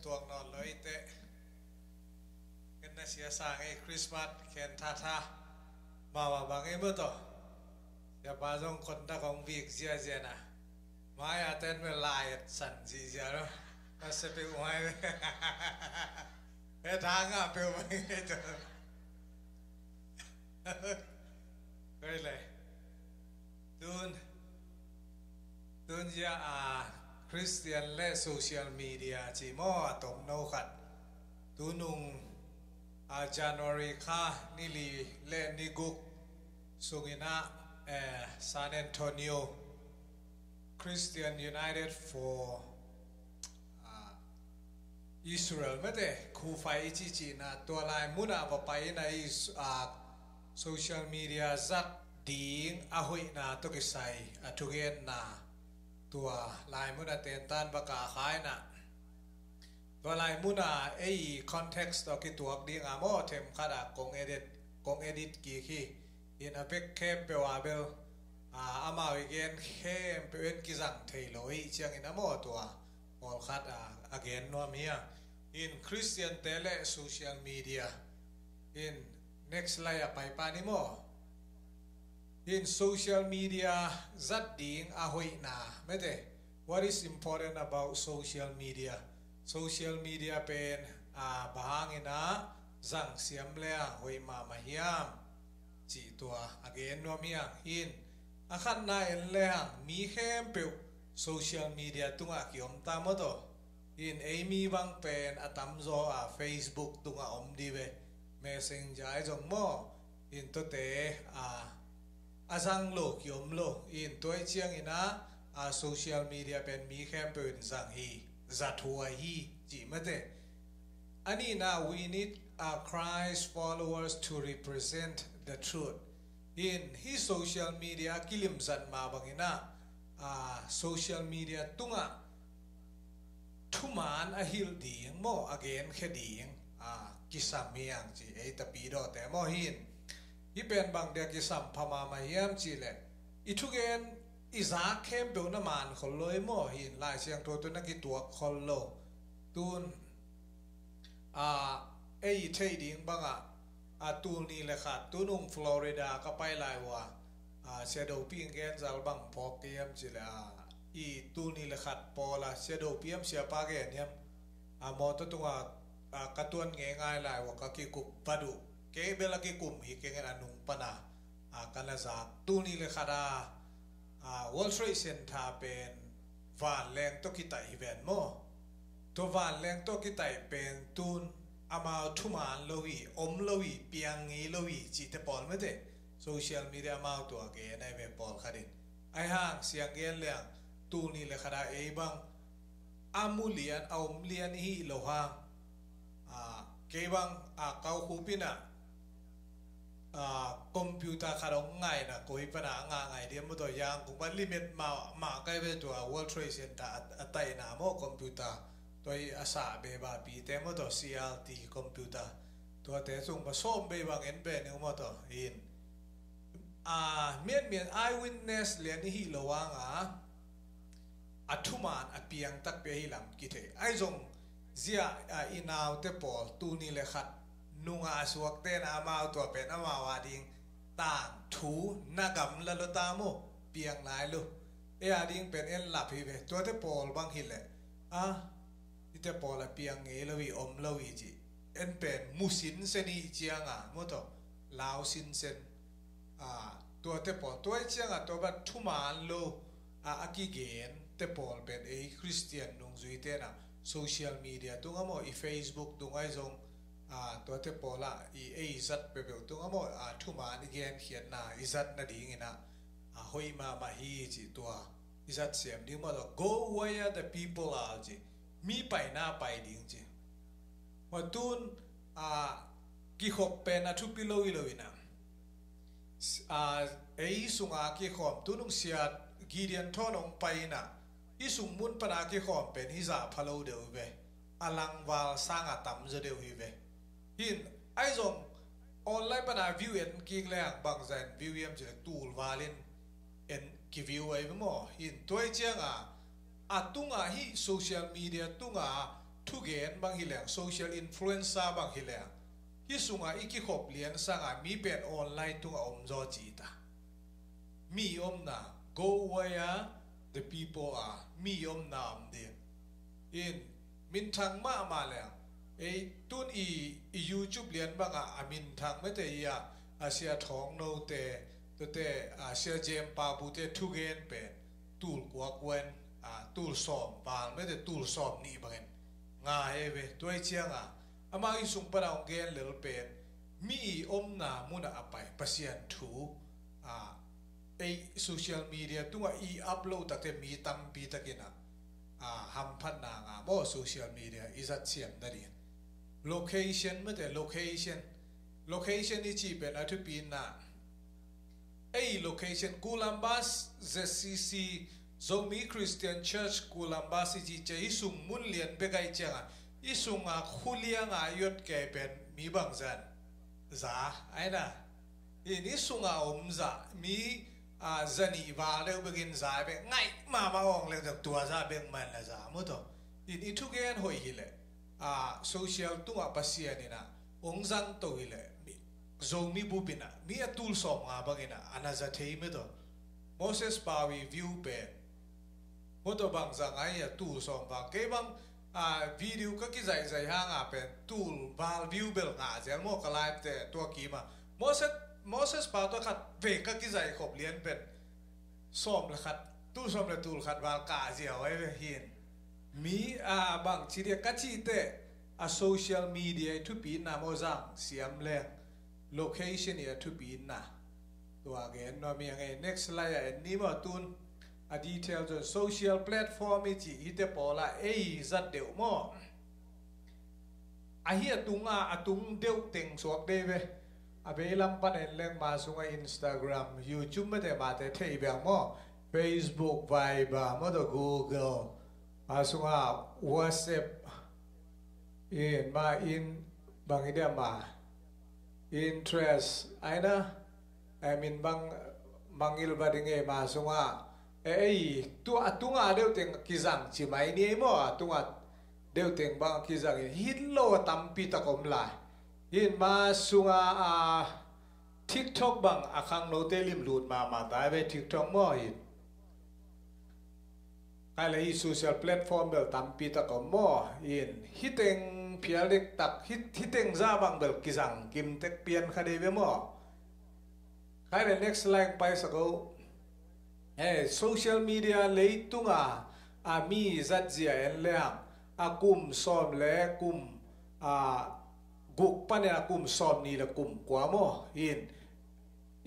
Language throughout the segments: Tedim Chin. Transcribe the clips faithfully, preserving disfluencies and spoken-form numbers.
Tuak nawn lo i teh. Ken na sia sang ei Christmas ken thatha. Mama bang ei maw taw. Siapa zong kontak hong vik ziazia na. Mai a ten me lai et san zizia lo. Masa peuh mai. He tha ngah peuh mai ei taw. Koi le. Tun, tun zia a Christian le social media ci maw a tomno khat. Tunung a January kha ni li le ni guk sungin ah, eh, San Antonio Christian United for, ah, Israel mete, Kufai i cihcihna tua lai munah va pai in a i s-, ah, social media zat ding a hoihna tawh kisai a thugenna tua lai munah tentan va kah kha in ah. Tua lai munah ei context tawh kituak ding a maw themkhat ah kong edit, kong edit kik hi. In a vek khempeuh ah bel, ah, amau i gen khempeuh in kizang thei lo hi ciangin a maw tua pawlkhat, ah, a gen nuam hi a. In Christian te le social media. In next slide a pai pa ni maw. In social media zat ding a hoihna mete. What is important about social media? Social media pen, ah, bang hangin ah zang siam le a hoih mahmah hiam? Cih tua a gen nuam hi a. In a khatna en le hang mi khempeuh social media tungah kiom ta maw taw. In ei mi bang pen a tamzaw a Facebook tungah om di ve. Messenger ai zong maw. In tuate a, a zang lo kiom lo. In tua i ciangin ah a social media pen mi khempeuh in zang hi, zathuai hi cih mate. A nihna, we need, uh, Christ followers to represent the truth. In hih social media a kilimzat mah bangin ah, ah, social media tungah thuman a hilh ding maw, a genkhia ding, ah, kisam hi ang ci ei tapidawte maw hin. Hih pen bang dia kisam pha mahmah hiam cih leh i thugen i zak khempeuh na man khol lo hi maw hin, Lai Siangtho tawh na kituak khol lo. Tun, a, ei i theih ding bangah, a, tul nih le khat tunung Florida ka pai lai uh a, a, Sia Dopi in gen zal bang phawk hiam cih leh, a, i tul nih le khat pawl a Sia Dopi hiam Siapa gen hiam, a, mawtaw tungah, a, ka tuan ngeingai lai uh a ka kikup vat uh. Kei bel a kikum hi keng in a nung pana, a, ka na zak. Tul nih le khat a, a, World Trade Center pen vanleng tawh kitaih hi ven maw. Tua vanleng tawh kitaih pen tun amau thuman lo hi, om lo hi, piang ngei lo hi cihte pawl mete. Social media amau tua gen ai ve pawlkhat in. Ai hang siang gen leng tul nih le khat a ei bang a mu lian, a om lian i hih lo hang. A, kei bang, a, kau khup in ah, a, computer khat hong ngaihna koi pana a ngah ngai diam maw taw, Yangon pan limit mah, mah kai ve tua World Trade Center a, a taihna maw computer. Tua hi a sah beba pite maw taw, C R T computer. Tuate sung pa sawm bei bang en be ni maw taw. In, a, mian mian eyewitness lian i hih lo hang a, a thuman a piang takpi ahi lam kithei. Ai zong zia, a, i naute pawl tul nih le khat nungah a suakte na amau tua pen amau a ding tangthu na gamla lo ta maw, piang lai lo. Ei a ding pen en lap hi ve. Tuate pawl bang hi leh, a, ite pawl a piang ngei lo hi, om lo hi ci. En pen mu sinsen hi cianga maw taw, lau sinsen. A, tuate pawl, tua i cianga tua bang thuman lo, a, a kigen te pawl pen ei Christian nungzui tena social media tunga maw, i Facebook tunga i zong, a, tuate pawl a, i ei zat peuhpeuh tunga maw, a, thuman i genkhiatna i zat nadingin a, a, hoih mahmah hi ci tua i zat siam ding maw taw, go where the people are ci, mi paina pai ding ci. Maw tun, a, kikhop pen a thupi lo hi lo in a. A, ei sunga kikhawm, tunung Sia Gideon Thawn hong pai in a, i sung mun pana kikhawm pen hi zah pha lo deuh hi ve. A langval sanga tam zaw deuh hi ve. Hin, ai zong online pana view en kik leng bangzah in view hiam cih leh tulval in en kiview ai ve maw. Hin, tua i cianga, a tunga hih social media tunga thugen bang hi leng, social influencer bang hi leng, hih sungah i kikhop lian sangah mi pen online tungah om zaw ci ta. Mi omna, go where the people are. Mi omna om ding. In, minthang mahmah leng, ei, tun i, i YouTube lian bangah a minthang mete hi a, a Sia Thawng No te, tute, a Sia Jem Pabu te thugen pen tul kua kuan, a tul sawm val mete tul sawm nih bangin nga he ve. Tua hi cianga amah i sung pana hong gen lel pen mi i omna munah a pai Pasian thu, a, ei social media tungah i upload takte mi tampi takinah, a, hamphatna nga maw social media i zat siam nading. Location mete, location. Location i cih pen a thupina. Ei location Columbus, Z C C, Zomi Christian Church Columbus i cih cia i sung mun lian bek ai cianga i sunga khulianga i ot kei pen mi bangzan za aina. In i sunga om za mi, a, zanih val deuh bekin za bek ngaih mama awng leng tua za bek man la za mu to. In i thugen hoih hileh, a, social tungah Pasian inah hong zangto hileh mi, Zomi bupinah mi a tul sawm nga banginah a na za thei mu to. Moses Pau i view pen mu to bang za ngai a tul sawm bang kei bang, a, video ka kizaihzaih hanga pen tul val view bel nga zel maw ka live te tua kima. Moses, Moses Pau tua khat ve ka kizaih khop lian pen sawm le khat, tul sawm le tul khat val ka ziau ai ve hin. Mi, a, bang ci dia ka cih teh a social media i thupina maw zang siam leng location i a thupina. Tua gen nuam hi a ngei. Next slide a en ni maw tun a detail zon social platform i cih hite pawla ei zat deuh maw. Ahi a tunga a tung deuh teng suak dei ve. A veilam pan en leng ma sunga Instagram, YouTube mete mate thei beng maw. Facebook, Viber, maw to Google. Ma sunga WhatsApp. In ma in bang i dia ma. Interest. Aina. Ai min bang mangil ba ding e ma sunga. E ei, tu a tunga deuh teng kizang ci mai ni ei maw a tunga deuh teng bang kizang in hit lo a tampi tak om lai. Hin ma sunga a TikTok bang a khangnote limlut mahmah ta ve TikTok maw hin. Kai le hi social platform bel tampi tak om maw hin hiteng phial dek tak hit, hiteng za bang bel kizang kim tek pian kha dei ve maw. Kai le next slide pai sak o. He social media leitunga a mi zatzia en leng a kum sawm le kum, a, guk panin a kum sawm ni le kum kua maw hin.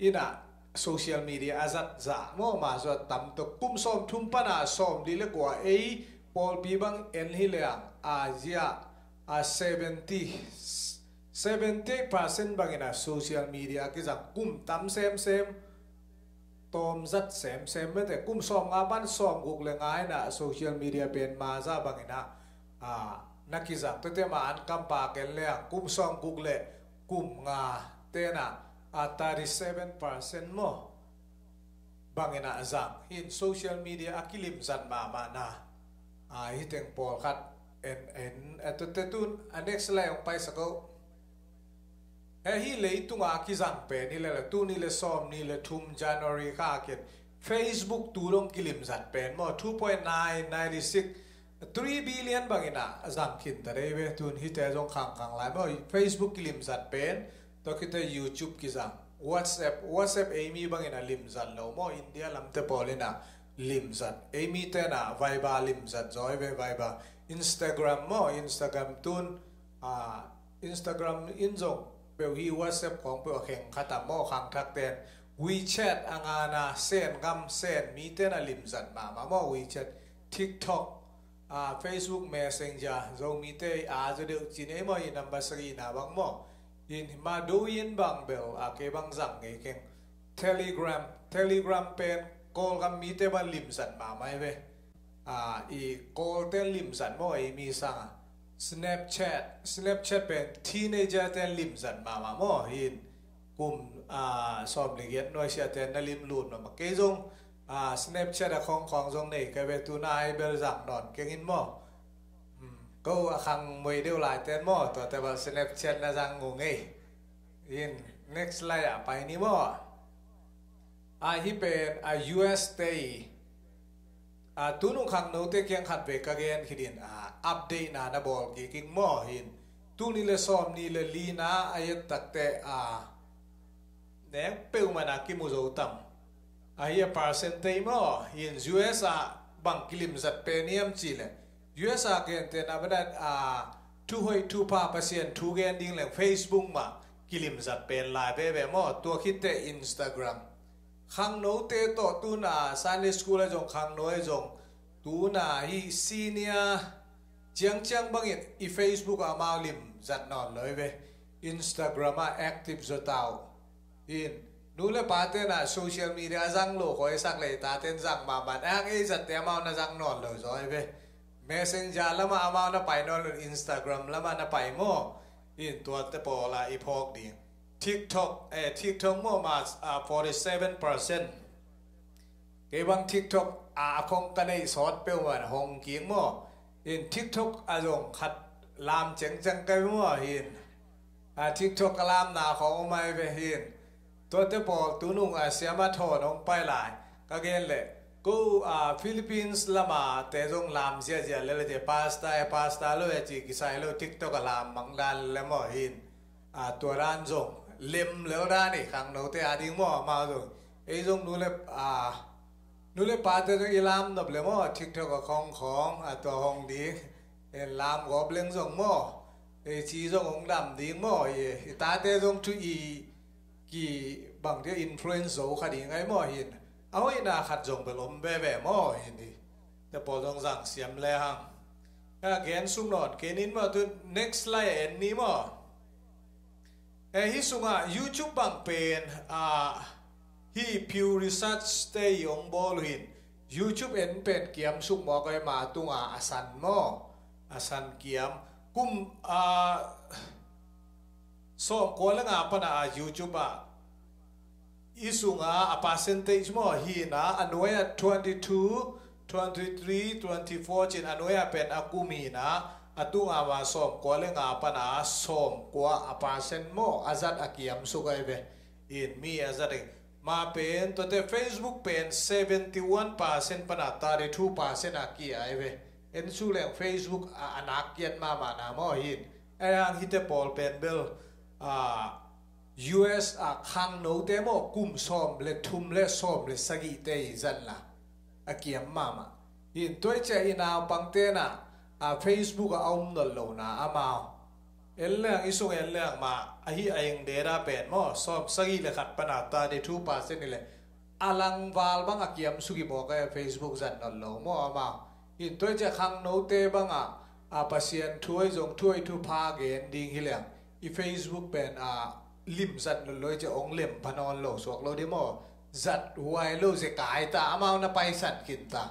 Ina social media a zat zah maw ma zua tam tuk kum sawm thum pana sawm li le kua ei pawlpi bang en hi leng a zia a seventy, seventy eight percent bangin a social media a kizang kum tam semsem. Tawm zat semsem mete kum sawm nga pan sawm guk le nga ina social media pen ma za bangina, a, na kizang tete ma an kampa ken le ang kum sawm guk le kum nga tena a thirty seven percent maw. Bangina zang hin social media a kilim zat mahmah na. A, hiteng pawlkhat en, en, a, tete tun a next lai ong pai sak o. He hi leitunga kizang pen hi le le tuni le sawm ni le thum January kha ken Facebook tu dong kilim zat pen maw two point nine, ninety six, three billion bangina zang khin ta dei ve tun hite zong khangkhang lai maw Facebook kilim zat pen. Tua khite YouTube kizang WhatsApp, WhatsApp ei mi bangina lim zat lo maw India lamte pawlina lim zat ei mi tena Viber lim zat zaw ei ve Viber Instagram maw Instagram tun, a, Instagram in zong peuh hi WhatsApp khawng peuh a kheng khat a maw khangthak ten WeChat a ngana sen ngam sen mi ten a limzat mahmah maw WeChat, TikTok, a, Facebook Messenger Zomite a zaw deuh cin ei maw i number sagina bang maw in ma Douyin bang bel a kei bang zang ngei keng Telegram, Telegram pen Kawlgam mite bang limzat mahmah ei ve. A, i Kawlte limzat maw ei mi sanga Snapchat, Snapchat pen teenager te limzat mahmah maw hin kum, a, sawm le giat nuaisiate na limlut mahmah kei zong, a, Snapchat a khawngkhawng zong nei ka ve tuna ai bel zang nawn kengin maw. Hmm. Ko a khang mui deuh lai ten maw, tuate bel Snapchat na zang uh ngei. In, next slide ah pai ni maw. A, hih pen a U S te i, a, tunung khangnote kiang khat vei ka gen khit in, a, update na na bawl kik ing maw. In, tul nih le sawm nih le li na a et takte, a, neng peuhmah na kimu zo tam. A, hih a percentage maw, in U S ah bang kilimzat pen hiam cih leh, U S a gentehna bangin, a, thu hoih thu pha Pasian thu gen ding leng Facebook mah kilimzat pen lai veve maw, tua khit teh Instagram. Khangnote tawh tu-in a Sunday school ahi zong, khangno ahi zong, tu-in a hih senior ciangciang bangin i Facebook ah amau limzat nawn lo hi ve. Instagram ah active zaw ta uh. In, nu le pate na social media a zang lo khawi sak leh i taten zang mahmah. Ang ei zatte amau na zang nawn lo zaw hi ve. Messenger lamah amau na pai nawn lo, Instagram lamah na pai maw. In, tuate pawl ah i phawk ding. TikTok, eh, TikTok maw, ma, ah, forty seven percent. Kei bang TikTok a account ka neih sawt peuhmah hong kik maw. In, TikTok ah zong khat lam cengceng ka hi maw. In, a, TikTok ka lamna khawng om ahi ve. In, tuate pawl tunung a siama thawn hong pai lai. Ka gen leh, ko, a, Philippines lamah te zong lam ziahziah lel a, te pastor, eh, pastor lo, eh, ci kisai lo, TikTok a lam mang dan le maw. In, a, tua dan zong lem lel dan hi, khangnote a ding maw, amau zong. Ei zong nu le, a, nu le pate zong i lam nop le maw, TikTok a khawng khawng, a, tua hong ding. En, lam gawp leng zong maw, ei ci zong hong dam ding maw. I, i tate zong thu i, ki bang dia influence zo kha ding ahi maw. In, a hoihna khat zong bel om veve maw. In, hihte pawl zong zang siam le hang. A, gen suk nawn kei ning maw, tu next slide en ni maw. Eh, hih sungah YouTube bang pen, a, hih Pew Research te i hong bawl uh in, YouTube en pen kiam suk mawk ahi, ma tunga a san maw, a san kiam. Kum, a, sawmkua le nga pana a YouTube ah i sunga a percentage maw, hi na, a nuai ah twenty two, twenty three, twenty four ci-in a nuai ah pen a kum hi na, a tunga ma sawmkua le nga pana sawmkua a percent maw, a zat a kiam suk ahi ve. In, mi a zat hi. Ma pen, tuate Facebook pen seventy one percent pana thirty two percent a ki ahi ve. En suk leng Facebook a, a nak kiat mahmah na maw. In, ahi hang hihte pawl pen bel, a, U S a khangnote maw, kum sawm le thum le sawm le sagihte i zat la a kiam mahmah. In, tua ciang i naupangte na, a, Facebook a om nawn lo na amau. En leng, i sung en leng ma, ahi a eng data pen maw, sawm sagih le khat pana thirty two percent hi leh, a langval bang a kiam suk hi mawk ahi, Facebook zat nawn lo maw amau. In, tua ciang khangnote bang a, a, Pasian thu ahi zong, thu hoih thu pha gen ding hi leng, i Facebook pen, a, limzat nawn lo hi ciang hong lem pha nawn lo suak lo ding maw. Zat huai lo, zekai ta, amau na paisan khin ta.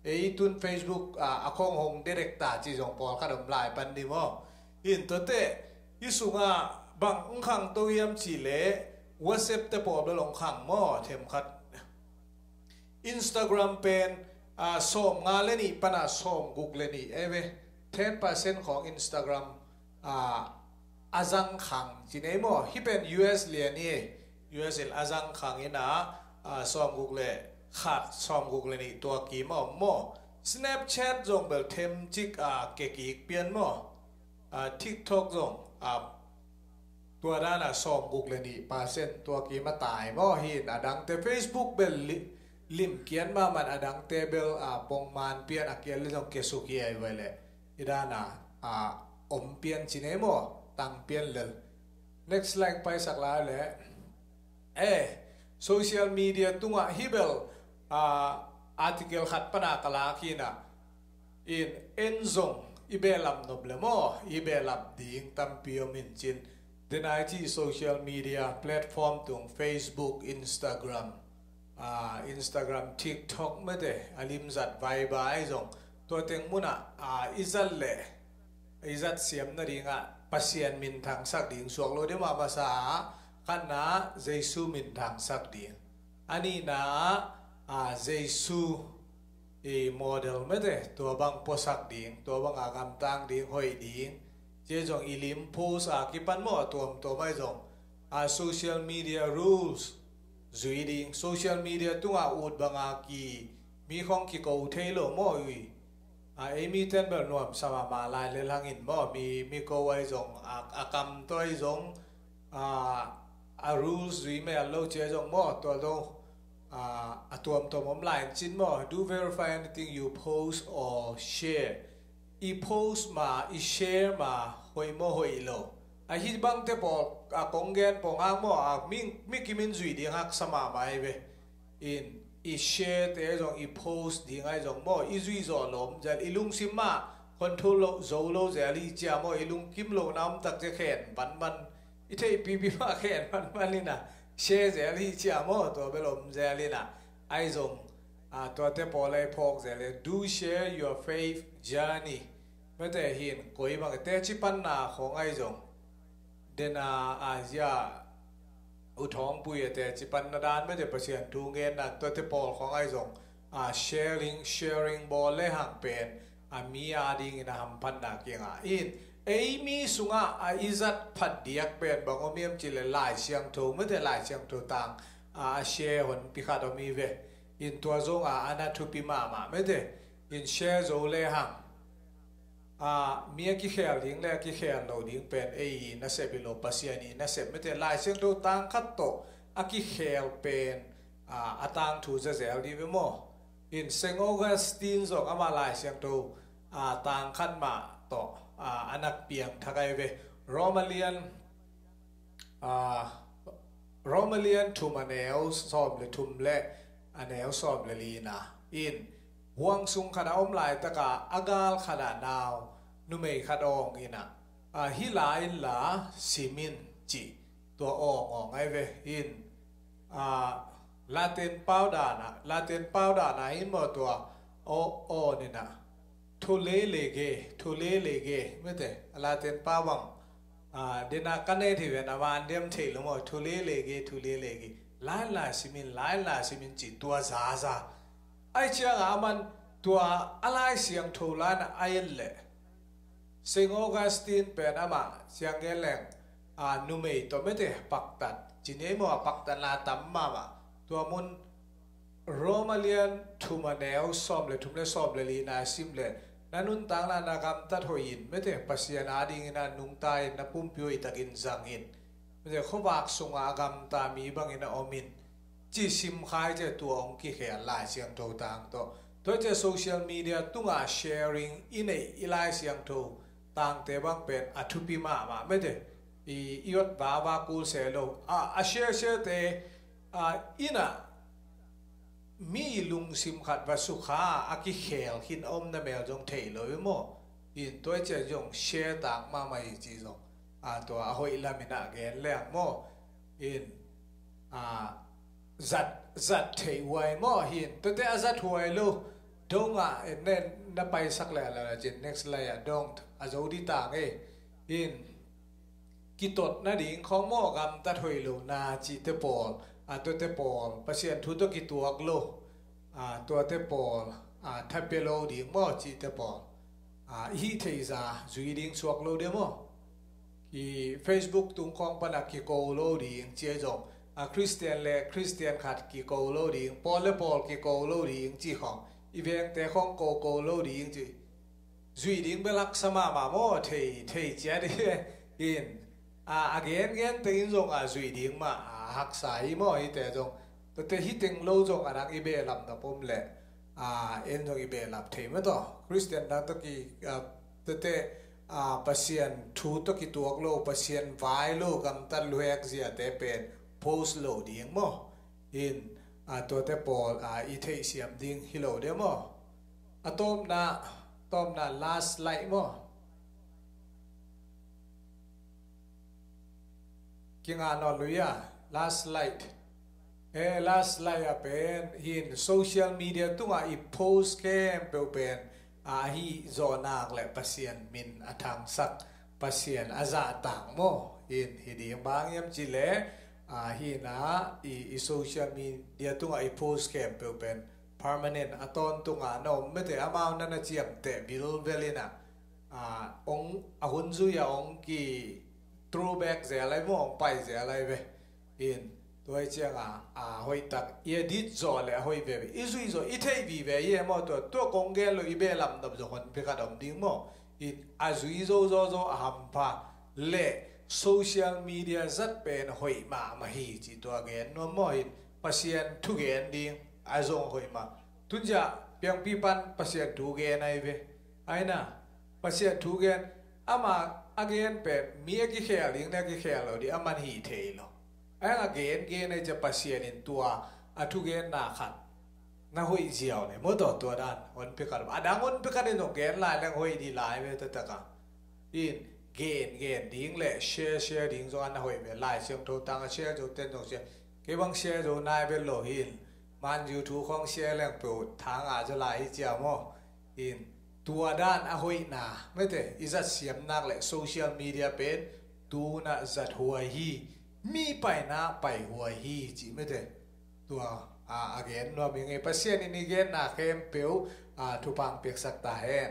Ei tun Facebook, a, a khawng hong direct ta ci zong pawlkhat om lai pan ding maw. In, tuate i sungah bang hong khangto hiam cih leh, WhatsApp te pawl bel hong khang maw, themkhat. Instagram pen, a, sawmnga le nih pana sawmguk le nih ahi ve. Ten percent khawng Instagram, a, a zang khang ci nei maw. Hih pen U S lian hi. U S in a zang khang hi na, a, sawmguk le khat, sawmguk le nih tua kim a om maw. Snapchat zong bel themcik, a, kia kik pian maw. A, TikTok zong, a, tua dan a sawmguk le nih percent tua kim a tai maw. Hi na, a dangte Facebook bel li-, lim kiat mahmah, a dangte bel, a, pongman pian, a kial le zong kia suk hi ahi ve leh. Hi dan a, a, om pian ci nei maw, tang pian lel. Next slide paisak lai leh. Eh, social media tungah hih bel, a, article khat pana ka lak hi na. In, en zong i behlap nop le maw, i behlap ding tampi om in cin. Denai ci social media platform tung, Facebook, Instagram, a, Instagram, TikTok mete, a limzat Viber ahi zong. Tua teng munah, a, i zat le, i zat siam nadingah Pasian minthangsak ding suak lo ding mah, masa ah, khatna Jesu minthangsak ding. A nihna ah, a, Jesu i model mete, tua bang puasak ding, tua bang a gamtang ding, hoih ding, cia zong i lim post a kipan maw, a tuamtuam ai zong a social media rules zui ding, social media tunga ut banga ki mi khong kiko thei lo maw ui. A, ei mi ten bel nuam sa mahmah lai le langin maw, mi, mi ko ai zong a, a kam to ai zong a, a rules zui mel lo cia zong maw, tua lo a, a tuamtuam om lai in cin maw, do verify anything you post or share. I post ma, i share ma, hoih maw hoih lo. A hi bangte pawl a kong gen pong ang maw, a mi, mi kimin zui ding haksa mahmah ai ve. In i share te zong i post ding ai zong maw, i zui zawh lawm zel, i lungsim mah control lo, zo lo zel hi cia maw, i lungkim lo na om tak cia khen banban, i theih pipi mah khen banban ina share zel hi cia maw, tua bel om zel ina ai zong a, tuate pawl ei phawk zel e, do share your faith journey. Mete hin koi bang teci panna khong ai zong dena a zia u thawngpui a teci panna dan mete Pasian thu ngenna tuate pawl khong ai zong a, sharing, sharing bawl le hang pen a mi a dingin a hamphatna kinga in ei mi sungah a i zat phat diak pen bang om hiam ci le Lai Siangtho mete Lai Siangtho tang a, a share hon pi khat om hi ve. In tua zong a, a na thupi mahmah mete in share zo le hang a, mi a kikhel ding le a kikhel lo ding pen ei i nasep hi lo, Pasian i nasep mete Lai Siangtho tang khat tawh a kikhel pen a, a tangthu zazel dih ve maw. In Saint Augustine zong amah Lai Siangtho a, tang khat mah tawh a, a nak piang thak ai ve. Roma lian a, Roma lian thum a neu sawm le thum le a neu sawm le lina in huang sung khat a om laitaka a gal khat a nau numei khat awng ina a, hi la in la simin ci tua awng awng ai ve in a, Latin pau dana, Latin pau dana in maw tua aw, aw nina thulelege, thulelege mete a Latin pau bang a, dena ka nei thei ven a man diam thei lo maw, thulelege, thulelege, lain la simin, lain la simin ci tua zaza ai cianga aman tua a Lai Siangtho lana a en le Saint Augustine pen amah siang gen leng a, numei tawh mete paktat ci nei maw, a paktatna tam mahmah tua mun Roma lian thum a neu sawm le thum le sawm le lina sim le na nuntakna na gamtat hoih in mete Pasian a dingin a nungta in na pumpi hoih takin zang in mete khuavak sunga a gamta mi bangin a om in ci sim khai cia tua hong kikhel Lai Siangtho tang tawh tua cia social media tunga sharing i neih i Lai Siangtho tangte bang pen a thupi mahmah mete i, i ot vava kul se lo a, a share share te a, ina mi lungsim khat va sukha a kikhel khin a om na mel zong thei lo i maw. In tua cia zong share tak mahmah hi ci zong a, tua a hoih lamin a gen leng maw. In a, zat, zat theih huai maw hin tuate a zat huai lo dong a, en nen na paisak le la cin next lai a dong a zo di tang e. In kitot nading khawng maw gamtat hoih lo na cihte pawl a, tuate pawl Pasian thu tawh kituak lo a, tuate pawl a, thapia lo ding maw cihte pawl a, i hih theihza zui ding suak lo dia maw. I Facebook tung khawng pana kiko lo ding cia zong a, Khristian le Khristian khat kiko lo ding, pawl le pawl kiko lo ding ci khawng i vengte khawng koko lo ding ci zuih ding bel haksa mahmah maw thei, thei cia dih in a, a gen gen tengin zong a zuih ding mah a, haksa hi maw hite zong. Tate hi teng lo zong a dang i behlap na pom le a, en zong i behlap thei mah tawh Khristian dang tawh ki a, tate a, Pasian thu tawh kituak lo, Pasian vai lo gamtat luhek ziate pen post lo ding maw. In a, tuate pawl a, i theihsiam ding hi lo dia maw. A tawpna, tawpna last slide maw. Kinga nawn lui a, last slide. E, last slide a pen hin social media tunga i post khempeuh pen a, hi zawhnak le Pasian min a thangsak Pasian a zahtak maw. Hin hi ding bang hiam ci le a, hina i, i social media tunga i post khempeuh pen permanent a tawntung a na om mete, amau na na ciamteh vilvel in a, a, ong, a hun zui a ong ki throwback zel ai maw, ong pai zel ai ve. In, tua hi ciang a, a, hoih tak i edit zawh le a hoih veve, i zui zawh i theih vive hi e maw. Tua, tua kong gen lo, i belam nop zawh hon pia khat om ding maw. In, a zui zo zo zo a hampha le social media zat pen hoih mahmah hi ci tua gen nuam maw. In, Pasian thugen ding a zong hoih mah. Tunzia piangpi pan Pasian thugen ai ve. Ai na, Pasian thugen, ama a gen pen mi a kikhel ding le a kikhel lo ding a man hi thei lo. Ai a gen gen ai cia Pasian in tua a thugenna khat na hoih ziau ne maw. Tua, tua dan hon pia khat, a dang hon pia khat in zong gen lai leng hoih di lai ve taktak a. In, gen gen ding le share share ding zong a na hoih ve. Lai Siangtho tang a share zo ten zong share. Kei bang share zo nai ve lo hin. Man YouTube khong share leng peuh thang a zo lai hi cia maw. In, tua dan a hoihna mete, i zat siam nak le social media pen tuna zat huai hi. Mi paina pai huai hi ci mete. Tua, a, a gen nuam hi ngei. Pasian in i genna khempeuh, a, thupha piaksak ta hen.